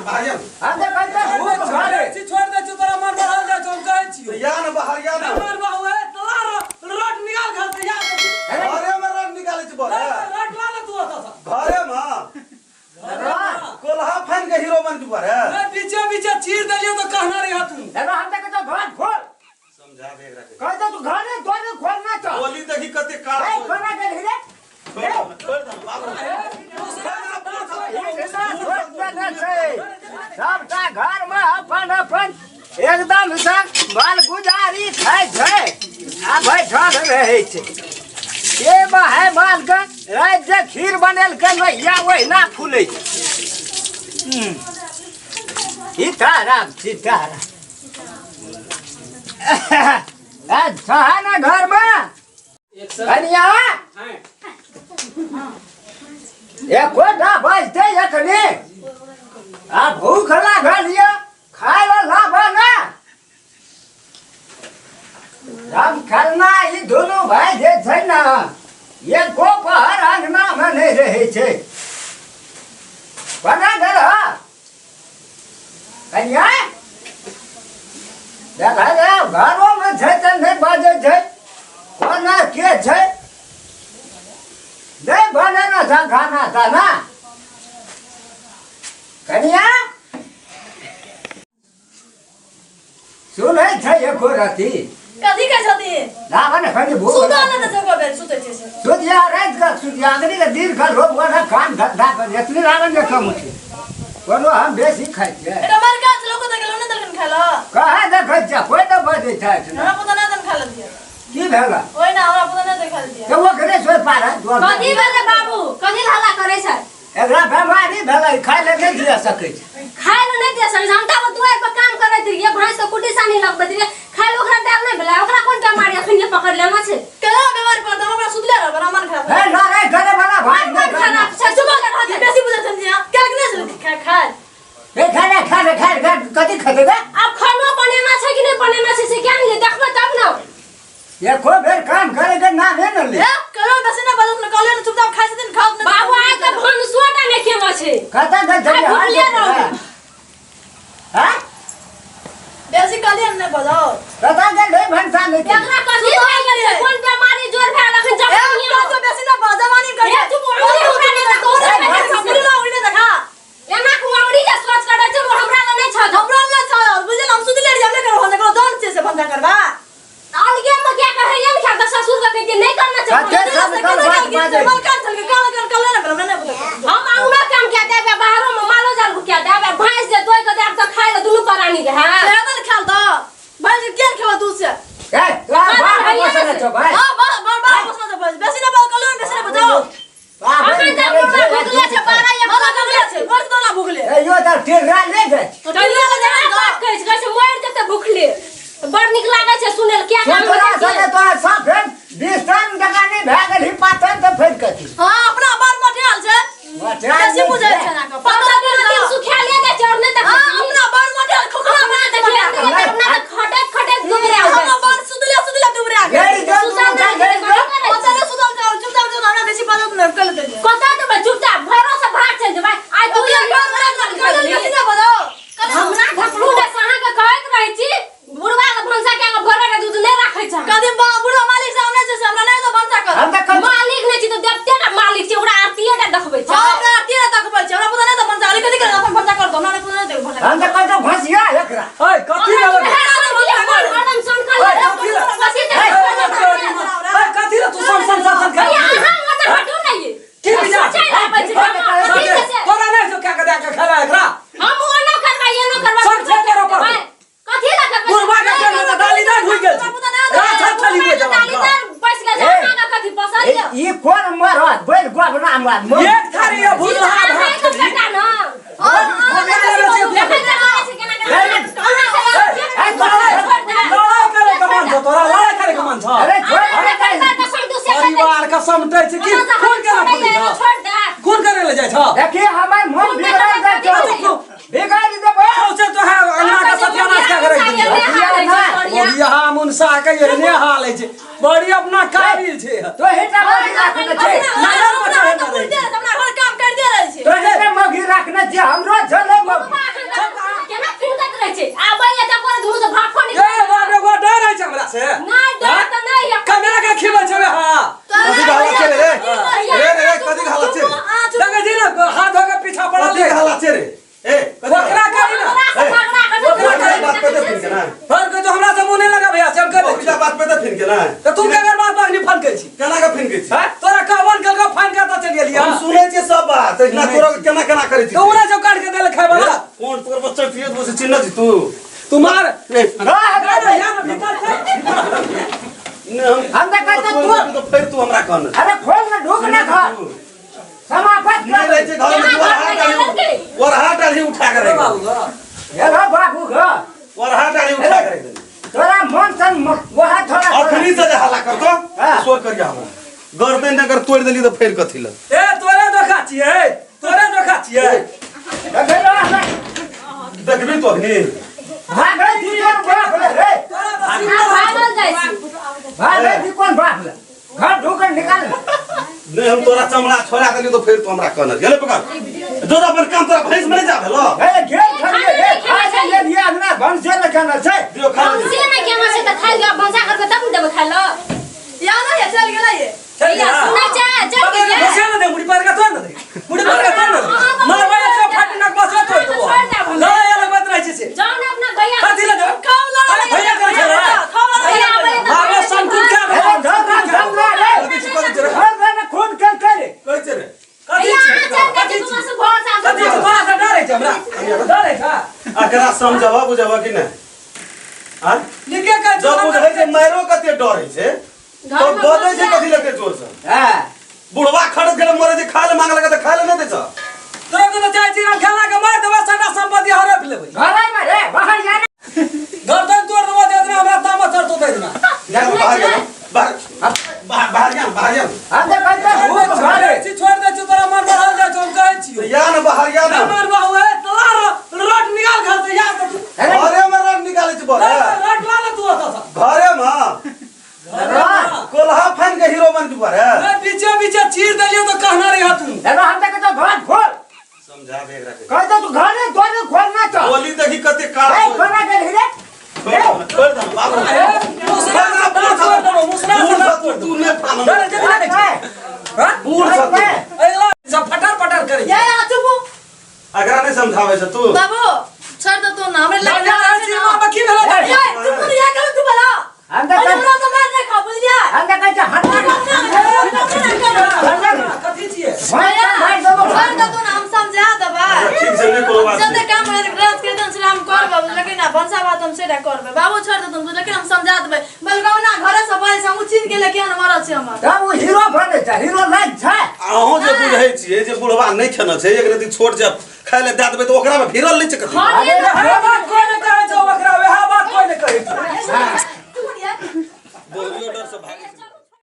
बाहर या हम तऽ कहै छियै भूख छोड़ घरे दै छी, छोड़ दै छी, तोरा मन बढ़ल जाइ छौ, हम कहै छियौ। या ने बाहर या ने मन बाबू, ए, तोरा रट निकाल घर से, या ने। घरे में रट निकालै छी बड़े रट ला ने तू ओतऽ सँ। घरे में कोल्हा फाइन के हीरो बन चुका रे ए, बीचे बीचे चीर देलियौ तऽ कहने रहिह तू। एगो हम तऽ कहै छियौ घर खोल समझा दे एकरा के कहै छियौ तू घरे द्वारे खोलना छौ बोली देखी कते कार ए कोना गेलही रे छोड़ दे बाबू सबटा घरमे अपन अपन एकदम से मालगुजारी खाइ छै आ बैठल रहै छै के बहाय मालके राति जे खीर बनेलकै नहिया ओहिना फूलै छै सीताराम सीताराम ए छह ने घरमे कनिया एकोटा बजतै एखने आ भूख लागल यऽ खाय लए लाबऽ ने राम खरना ई दुनू भाय जे छै ने एको पहर अंगनामे नहि रहै छै कोना गेल ह कनिया देखा रे घरोमे छै तऽ नहि बाजै छै कोना के छै नहि बनेने छ खाना ताना कनिया सुनै छै एको रति कथी कहै छथिन लाबऽ ने कनि भूख सुतल नहि तऽ जगह बेर सुतै छै से सुतिया राति कऽ सुतिया अखनी के दिन कऽ लोक बड़ा काम धंधा कर एतनी लागल जे कम छै कोनो हम बेसी खाइ छियै एकटा बड़का छै लोको तऽ गेलो नहि देलखिन खाय लए कहाँ देखै छियै कोइ नहि बजै छै एखने। हमरा पुतहु नहि देलखिन खाय लए दिअ की भेल ओहि ने हमरा पुतहु नहि देखाय लए दिअ तऽ ओकरे छोड़ि पार कथी भेलै बाबू कथी लए हल्ला करै छै एकरा बेमारी भेलै खाय लए नहि दिअ सकै छै खाय लए नहि दिअ सकै छै हम तऽ दुआरि पर काम करैत रहियै भैंस के कुट्टी सानी लगबैत रहियै खाय लए ओकरा देल नहि भेलै ओकरा कोन बेमारी अखन जे पकड़ लेना छै केना बेमारी पड़तै हम अपना सुतले रहबै हमरा मन खराब हे लड़ाइ करे वाला भात मन नहि खाना खराब छै चुप कर ई बेसी बुझै छथिन जे काल्हि नहि छलै खाय खाय हे खाना खा ले खा ले कथी खेतै बे आब खानो बनेना छै कि नहि बनेना छै से क्या नहि देखबै तब ने एको बेर काम करे के नाम है न ले ए कहियो बेसी नहि बाजू ने कहलियै ने चुपचाप खाइ छथिन खाउ ने बाबू आइ तऽ भनसो टा नहि केना छै कतऽ गेल छलियै आइ भुखले रहू। हां बेसी कहलियै ने नहि बजाओ कतऽ गेल रही भनसा नहि केने? एकरा कथी भए गेल छै कोन बेमारी जोर भए गेल अखन ए जवानी कहियो बेसी नहि बाज जवानी ए, कहियो चुप, उंगली हमरा नहि देखा, उंगली हमरा नहि देखा। उंगली नहि देखा एना कुआवरी जे सोच करै छै ओ हमरा लग नहि छह हमरा नहि छह बुझलियै हम सुतले रहियै हम नहि करब भनसा ककरो जान छियै से भनसा करबा अलगे में क्या कहै ने खा के ससुर के कहै नहि करना छै कते भनसा। सब कल बात बाजै मलकान छल के काल काल काल नहि करब नहि बुझल हम अंगना काम क्या देबे बाहरो में मालो जाल को क्या देबे भैंस जे दोइ के देब तऽ खाय ले दुनू प्राणी के है से दल खाल दो भाई के खेबा दूध से ए तोरा बाप के पोसने छौ भाइ हां बार बार बार पोसना छै बेसी ना बाल कलो बेसी ना बजाओ बाप अखन तऽ बुढ़वा भुखले छै 12 एक भला भुगले छै रोज दोना भुगले ए यो तऽ टेढ़ा नहि जाइ छै तऽ बात कहै छै कहै छै मरि जेतै भुखले बड़ नीक लागै छै सुनै लए क्या काम तोरा करै सङ्गे छै तोरा सब फेर 20 टन टका नहि भए गेल ही पातन तऽ फेर कथी हां अपना बार मोटियाल छै मोटियाल बेसी बुझै छै ना के पता दिन सुखाले जाइ छै और नहि देखै हां छी। अपना बार मोटियाल खोखला अपना बना देखिए दे अपना तऽ खटैत खटैत दुबरा हमरा बार सुतले सुतले दुबरा के घेरि दो सुतल दुनू नहि घेरि दो पता नहीं सुतल जाओ चुपचाप जो हमरा बेसी बाजत न कल दे कतऽ देबै चुपचाप घरो से भाग चलि जेबै आइ तू बेसी ना बजाओ हमरा धकलू ने अहाँके कहैत रहै छी बुढ़वा के भनसा के भोरे के दूध नहि राखै छै कदी बा बुढ़ा मालिक सामने छै से हमरा नहीं तो भनसा कर हम तऽ कल मालिक नहि छी तऽ देवते ने मालिक छै ओकरा आरतीये ने देखबै छै हां हमरा आरती ना तक छै हमरा पता नहीं तो भनसा कदी कर अपन भनसा कर दो हमरा नहीं पता नहीं भनसा हम तऽ कहै घसिया एकरा ओए कथी लगे हरदम सनकल ओए, कथी लए? ओए कथी रे तू सन सन सन सन भैया कर अहाँ ओतऽ हटू ने ये की विचार सोचै लए आबै छी, कथी से? तोरा नहि छौ क्या के दे के खेला एकरा हम ओनो करबै एनो करबै सब छै तोरा पर। कथी लए करबै बुढ़वा के केना तऽ दालीदार होइ गेल छै राछा छली होइ जवान के। दालीदार बस गेल छै अहाँके कथी पसंद ए, यऽ ई कोन मरद बैल गोबरा मरद एक थारी ये भूत अहाँ भात के छली बेटा न देखै छै करै छै केना केना ए, तोरा- लड़ाई करे के मन छौ तोरा लड़ाई करे के मन छौ अरे छोड़ दे परिवार के समटै छै की खून केना फूलै छौ छोड़ दे खून करे ले जाइ छौ देखी हमर मन बिगड़ल जाइ छौ बिगाड़ि देबै सौंसे तो है अंगना के सत्यानाश क्या करे मोदिया मुनसा के एहने हाल है छै बड़ी अपना काबिल छै तो हिटा मौगी राखने छै नजर बचा है हमरा घर काम कर दे रहल छै तो हिटा मौगी राखने छै हमरो छलै मौगी छी। हैं? तोरा कहबन कल फाइन कर तो चलि गेलियै। हम सुनै छियै सब बात, एहिना तोरा केना केना करै छी। तो उड़ा जो काट के देल खाय वाला। कोन तोर बच्चा पियत बस चिन्ह छी तू। तुम्हार ए, रह ना, ना, यहाँ भीतर चल। ने हम हम तऽ कहै छियै तू तो फेर तू हमरा कहने। अरे खोल ना ढुक ना घर समापत नहीं कर रहै छै घर में यहाँ घर में डालल वरहा डाली उठा के रख बाबू घर। हेलो बाबू घर वरहा डाली उठा के रख देली। तोरा मन सन वहाँ थोड़ा अखनी से जे हल्ला करतो हाँ। शोर करिया हमरा गर्दन अगर तोड़ देली तो फेर कथी ल ए तोरे धोखा छियै, तोरे धोखा छियै। देखबी तो अखनी भागै छी कोन बाप ले रे तोरा तऽ आ सीधा भागल जाइ छी। भागै छी कोन बाप ले घर ढुक के निकाल नहीं हम तोरा चमड़ा छोड़ा देली तो फेर तो हमरा कहना गेले पकड़ जो जो अपन काम तोरा भैंस में नहीं जा भेलो हे गेल खड़िए रे खाय के लिए लिए अंगना भनसे ने खाना छै दियो खा ले। भनसे नहि केना छै तऽ खाइ लिअ, भनसा करबै तब ने देबै खाइ लए। या ना ये चल गेला ये चल भैया, जा। सुनै छै, चल बगल में गेलियै। घुसा ना दे, मुड़ी पर का तोड़ ना दे। मुड़ी पर का तोड़ ना दे। मारबै तऽ फट नक बसवा तोड़ देबो। छोड़ देब हम। लड़ाई अलग बात रहै छै से। जाउ ने अपना भैया कथी लए देबै? खाओ ला अरे भैया करै छै रे। खाओ ला भैया आबै तऽ मारबो संकुल क्या हे देबो? घर घर घर रे कथी छी, कथी छी रे? घर घर खून कर करे कहै छै रे कथी भैया, छी? अहाँ चलि जाइ कथी छी, छी? तुमा से घर से कथी छी? तोरा से डरै छै हमरा? डरै छै? एकरा समझबह बुझबह कि नहि आँ? नीके कहै छौ, जब बुझै छै मारो कते डर होइ छै घर तो में बजै छै घुस कथी लगे जोर से हां बुढ़वा खड़त गेल मरे छै खाय ले मांग लगे तऽ खाय ले नहि दै छ तोरा के तऽ चाहै छी हम खेला के मारि देबो, सबटा संपत्ति हड़प लेबै। घरे में रे बाहर जाना गर्दन तोड़ देबो जे दिना हमरा तामस चढ़तौ तै दिना। जा बाहर जा बाहर बाहर बाहर जा बाहर जा हम तऽ कहै छियै छोड़ भूख घरे दै छी, छोड़ दै छी, तोरा मन बढ़ल जाइ छौ, हम कहै छियौ। या ने बाहर या ने नहि मारबो, ए, तोरा रट निकाल घर से, या तऽ तू। घरे में रट निकालै छै बड़ रट ला ने तू ओतऽ सँ। घरे में कोल्हा फाइन के हीरो बन चुका रे ए, बीचे बीचे चीर देलियौ तऽ कहना रही तू। हेलो हम तऽ कहै छियै घर खोल समझा दे एकरा के कहै छियै तू घरे द्वारे खोलना छ बोली देखी कते काल ए कोना गेलही रे छोड़ दे बाबू ए, मुसरा से दाँत तोड़ देबौ, मुसरा से दाँत तोड़ देबौ। तू नहि फान डरै छै कि नहि डरै छै? हाँ? बूढ़ छ तू। अगिला सब फटर फटर करै या या चुप हो। एकरा नहि समझाबै छ तू बाबू छोड़ दे तू ना हमरे लग लग रहल छी माँ की भेलो ए, ये चुप हो या कर तू बोला हम तऽ अरे हमरा तो मार नहीं खा बुझलिया हम तऽ कहै छियै हट कथी छियै भाइ देबो छोड़ दे तू ना हम समझा देबा ठीक छै नहि कोनो बात जते नहि काम रहत ग्रंथ के दिन हम करबै लेकिन ना भनसा भात हम सेटा करबै बाबू छोड़ दे तुम लेकिन हम समझा देबै बलगौना घरे से बजै छै हम छीन के लेके मरल छै हमर तब ओ हीरो बनै छै हीरो लागि छै अहूँ जे बुझै छियै जे बुढ़वा नहि खेने छै एक रति छोट जे खाय लए दए देबै तऽ ओकरा मे भिरल नहि छै कथी घरे में